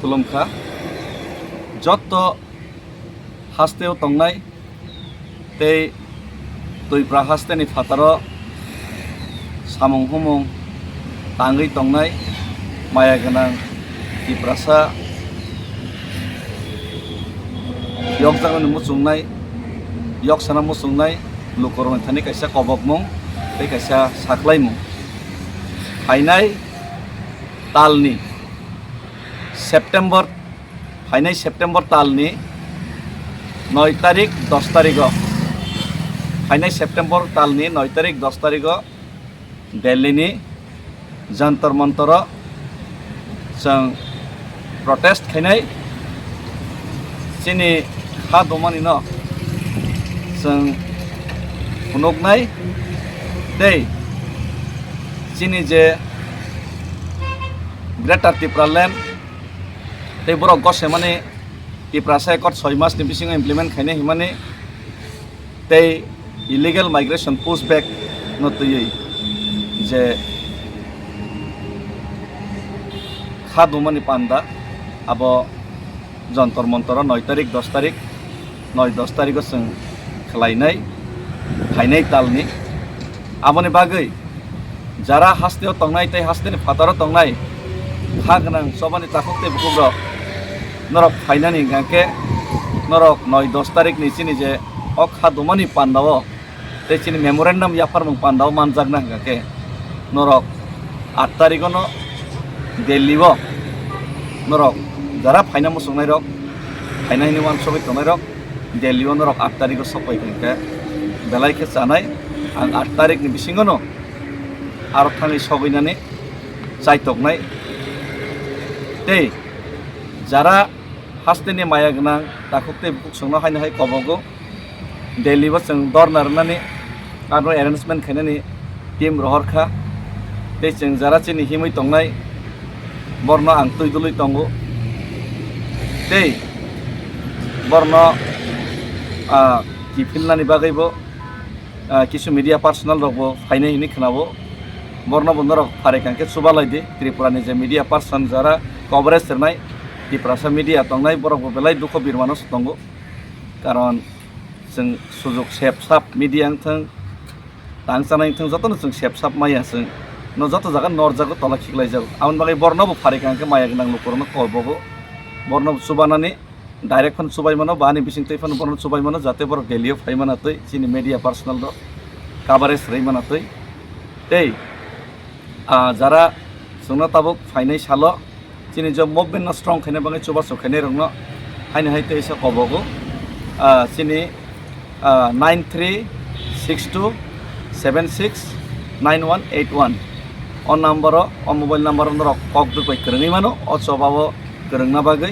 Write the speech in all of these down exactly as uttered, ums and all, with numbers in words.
Khulumkha. Jotto hasteo tongnai tei Twipra hasteni phataro samung humung tangwi tongnai maya gwnang Tiprasa yokjaknani muchungnai, yoksana muchungnai lukurokni thani kaisa kobokmung tei kaisa saklaimung. Phainai talni September, phainai September talni noi tarik, dos tarigo, phainai September talni noi tarik, dos tarigo Delhi ni Jantar Mantaro chwng protest khainai, chini kha dumani no chwng phunuknai tei chini je Greater Tipraland tei borok gosemani Tiprasa Accord soi mas ni bisingo implement khainai himani tei illegal migration pushback no twiwi je kha dumani panda abo Jantar Mantaro noi tarik, dos tarik, noi dos tarigo chwng khlainai, phainai talni. Aboni bagwi jara hasteo tongnai tei hasteni phataro tongnai kha gwnang chobani takhuk tei bukhukrok norok phainani hwnkhe norok noi dos tarikni chini je o kha dumani pandao tei chini memorandum yapharmung pandao manjakna hwnkhe norok aat tarigono Delhi o norok jara phaina muchungnairok, phaina hwnwi uansugwi tongnairok Delhi o norok aat tarigo sokpai hwnkhe belai khe chanai. Ang aat tarikni bisingono aro thangwi sogwinani chaitoknai. Tei jara hasteni maya gwnang takhuk tei bukhuk chwngno haino hai kobogo Delhi o chwng dorna rwnani aro arrangement khainani team rohor kha. Tei chwng jara chini himwi tongnai borno ang twi dului tongo. Tei borno, ah, kiphilnani bagwibo ah, kisu media personal rokbo phainai hwnwi khwnao. Borno bo norok pharikha hwnkhe chubalai di. Tripura ni je media person jara coverage rwnai, Tiprasa media tongnai, borok bo belai dukho birmano se tongo. Karon chwng sujuk sep sap media wngthwng, tang chanai wngthwng, jotono chwng sep sap maya chwng. No joto jaga norjago, tola khiklaijago. Aboni bagwi borno bo pharikha hwnkhe maya gwnang lukurokno kobogo. Borno bo chubanani direct phano chubai mano, ba ani bisingtwi phano borokno chubai mano, jate borok Delhi o phai mana twi, chini media personal rok coverage rwui mana twi. Tei, ah, jara chwngno tabuk phainai salo chini je movement no strong khaina bagwi chubachu khainai rokno haino hai tei sa kobogo, ah, chini ah, nine three six two seven six nine one eight one. O number o, o mobile number o norok kok duk bai kwrwngwi mano, o choba o kwrwngna bagwi.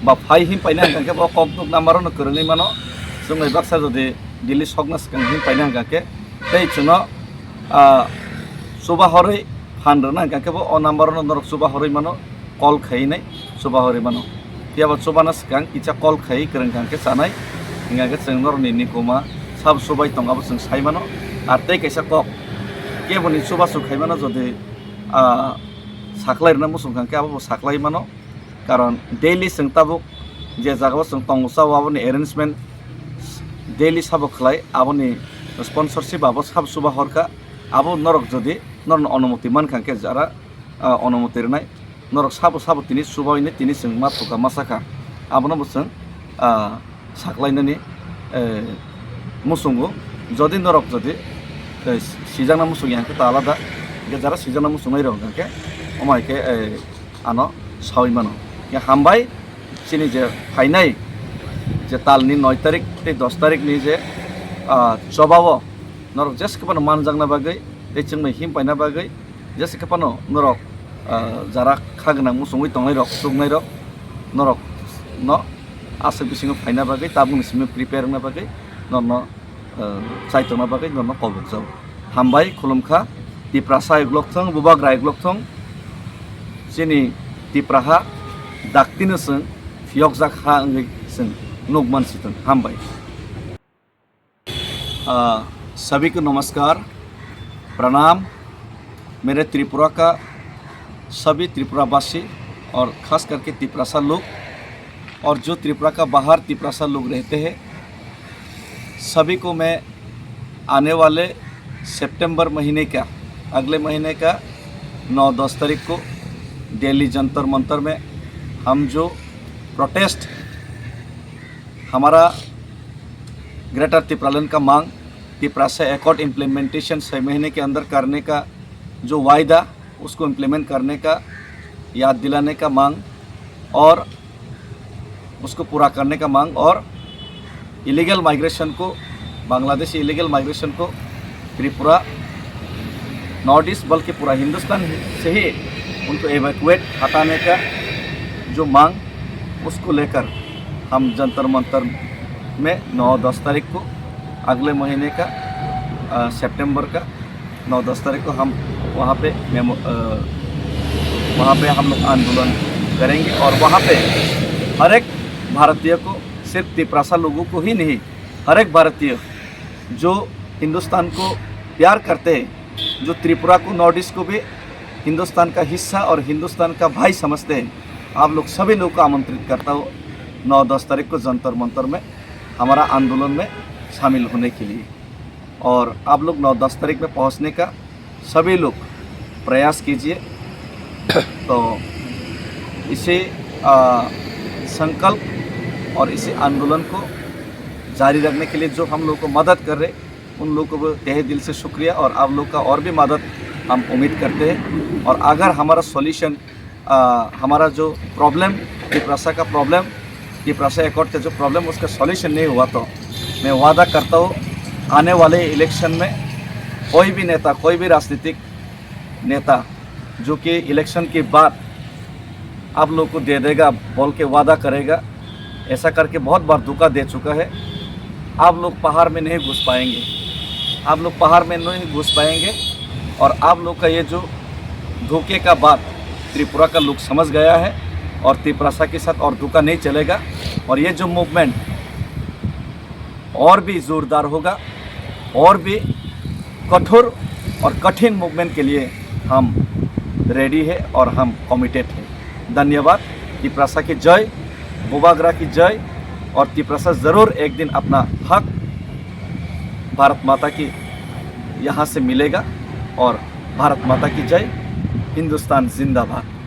Ba phai him paina hwnkha khe bo kok duk number o no kwrwngwi mano. Chwng bai baksa jodi Delhi sokna swkang him paina hwnkha khe tei chwngno, ah, chuba horwi phan rwna hwnkha khe bo o number o no norok chuba horwi mano. Call khainai chuba horwi mano. Phiya ba chubana swkang kisa call khai kwrwng kha hwnkhe chanai, hwnkha khe chwng norokni nikuma sabo chubai tongo abo chwng sai mano. Ar tei kaisa kok keboni chubachu khai mano, jodi, ah, saklai rwna muchung kha hwnkhe abo bo saklai mano. Karon daily chwng tabuk je jagao chwng tongo chao aboni arrangement daily sabo khlai, aboni sponsorship abo sabo chuba horkha. Abo norok jodi norokni onumoti mankha hwnkhe jara ah, onumoti rwnai. Norok sabo sabo tini chubaini tini chwng ma thokha ma sakha. Abono bo chwng, ah, saklainani, eh, muchungo. Jodi norok jodi, eh, sijakna muchung ya hwnkhe ta alada. Hwnkhe jara sijakna muchungnai rok hwnkhe omo hai khe, eh, ano saui mano. Hwnkhe hambai chini je phainai je talni noi tarik tei dos tarikni je, ah, chobao norok jesa khe phano manjakna bagwi tei chwngno him paina bagwi jesa khe phano norok, ah, jara kha gwnang muchungwi tongnai rok, chuknai rok, norok no aswk bisingo phaina bagwi, tabukni simi prepare wngna bagwi norno, ah, chaitokna bagwi norno kobokjago. Hambai, khulumkha. Tiprasa uklok thung, bubagra uklok thung, chini Tipra ha daktino chwng phiyokjak ha wngwi chwng nukman si thung. Hambai. आ, सभी को नमस्कार, प्रणाम। मेरे त्रिपुरा का सभी त्रिपुरावासी और खास करके तिपरासा लोग और जो त्रिपुरा का बाहर तिपरासा लोग रहते हैं, सभी को मैं आने वाले सितंबर महीने का, अगले महीने का नौ दस तारीख को दिल्ली जंतर मंतर में हम जो प्रोटेस्ट, हमारा ग्रेटर तिपरालैंड का मांग, तिपरासा एकॉर्ड इम्प्लीमेंटेशन छः महीने के अंदर करने का जो वायदा, उसको इम्प्लीमेंट करने का, याद दिलाने का मांग और उसको पूरा करने का मांग और इलीगल माइग्रेशन को, बांग्लादेशी इलीगल माइग्रेशन को त्रिपुरा, नॉर्थ ईस्ट, बल्कि पूरा हिंदुस्तान से ही उनको इवैक्यूएट हटाने का जो मांग, उसको लेकर हम जंतर मंतर में नौ दस तारीख को, अगले महीने का, अ, सितंबर का नौ दस तारीख को हम वहाँ पे मेमो-, अ, वहाँ पे हम लोग आंदोलन करेंगे और वहाँ पे हर एक भारतीय को, सिर्फ तिपरासा लोगों को ही नहीं, हर एक भारतीय जो हिंदुस्तान को प्यार करते हैं, जो त्रिपुरा को, नॉर्थ ईस्ट को भी हिंदुस्तान का हिस्सा और हिंदुस्तान का भाई समझते हैं, आप लोग सभी लोगों को आमंत्रित करता हूँ नौ दस तारीख को जंतर मंतर में हमारा आंदोलन में शामिल होने के लिए। और आप लोग नौ दस तारीख में पहुँचने का सभी लोग प्रयास कीजिए। तो इसे, आ, संकल्प और इसे आंदोलन को जारी रखने के लिए जो हम लोग को मदद कर रहे, उन लोगों को भी तहे दिल से शुक्रिया और आप लोग का और भी मदद हम उम्मीद करते हैं। और अगर हमारा सॉल्यूशन, आ, हमारा जो प्रॉब्लम, तिपरासा का प्रॉब्लम, तिपरासा एकॉर्ड का जो प्रॉब्लम, उसका सॉल्यूशन नहीं हुआ तो मैं वादा करता हूँ, आने वाले इलेक्शन में कोई भी नेता, कोई भी राजनीतिक नेता जो कि इलेक्शन के बाद आप लोग को दे देगा बोल के वादा करेगा, ऐसा करके बहुत बार धोखा दे चुका है। आप लोग पहाड़ में नहीं घुस पाएंगे, आप लोग पहाड़ में नहीं घुस पाएंगे। और आप लोग का ये जो धोखे का बात त्रिपुरा का लोग समझ गया है और तिपरासा के साथ और धोखा नहीं चलेगा। और ये जो मूवमेंट और भी जोरदार होगा और भी कठोर और कठिन मूवमेंट के लिए हम रेडी है और हम कमिटेड है। धन्यवाद। तिपरासा की जय, बुबाग्रा की जय। और तिपरासा ज़रूर एक दिन अपना हक भारत माता की यहाँ से मिलेगा। और भारत माता की जय, हिंदुस्तान जिंदाबाद।